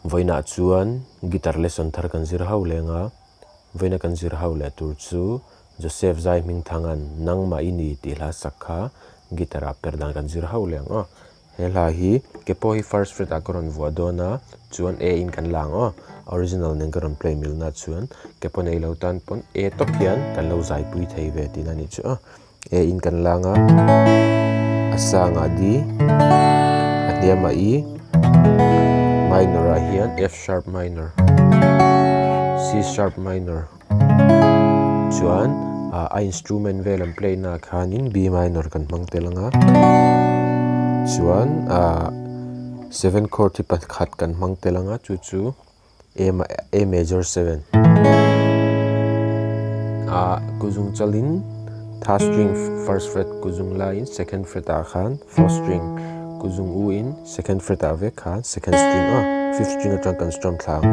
Vawiinah chuan guitar lesson thar kan zir ho leng a, vawiina kan zir ho leh tur chu Joseph Zai Hmingthanga'n Nangmah i ni tih hla sak kha guitar ah per dan kan zir ho leng aw. He hla hi ke pawh hi first fret ah ka rawn vuah dawn a, chuan A in kan la ang aw. Original nen ka rawn play mil na chuan ke pawh nei lo tan pawn A tawp hian kan lo zaipui thei ve tihna a nih chu aw. A in kan lang a, a sangah D, a hniamah E, minor ah hian F sharp minor, C sharp minor chuan a instrument vel an play naah khanin B minor kan hmang tel ang a, chuan ah seven chord hi pakhat kan hmang tel ang a chu chu. A major 7 ah kuzung chalin third string first fret kuzung laiin second fret ah khan fourth string kuzung u in second fret ah vek khan second string a fifth string atang kan strum thla ang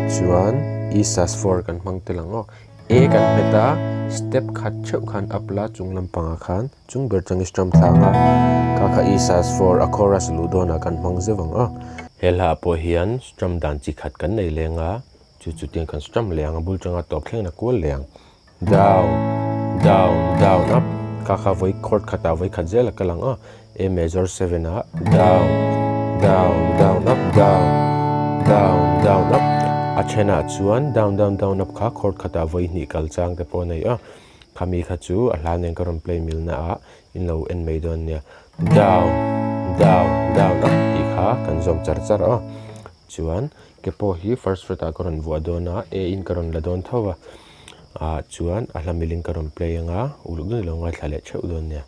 chuan E sus 4 kan hmang tel ang aw A kan hmet a step khat theuh khan up la chung lampangah khan Chung ber chang i strum thlang a, kha kha E sus 4 a chorus luh dawnah kan hmang zeuh ang a. He hla pawh hian strum dan chi khat kan nei leng a, chu chu tiang kan strum leh ang a bul changa tawp thleng in a kual leh ang. Down, down, down, up, kha kha vawi chord khatah vawi khat zel a kal ang a, A major 7 ah down, down, down, up, down, down, down, up, a thenah chuan down, down, down, up kha chord khatah vawi hnih kal chang te pawh a nei a. Khami kha chu a hla nen ka rawn play mil na ah in lo en mai dawn nia. Down, down, down a tih kha kan zawm char char a. Chuan ke pawh hi first fret ah ka rawn vuah dawn a, A in ka rawn la dawn tho a. Ah chuan a hla mil in ka rawn play anga uluk deuh in lo ngaithla leh theuh dawn nia.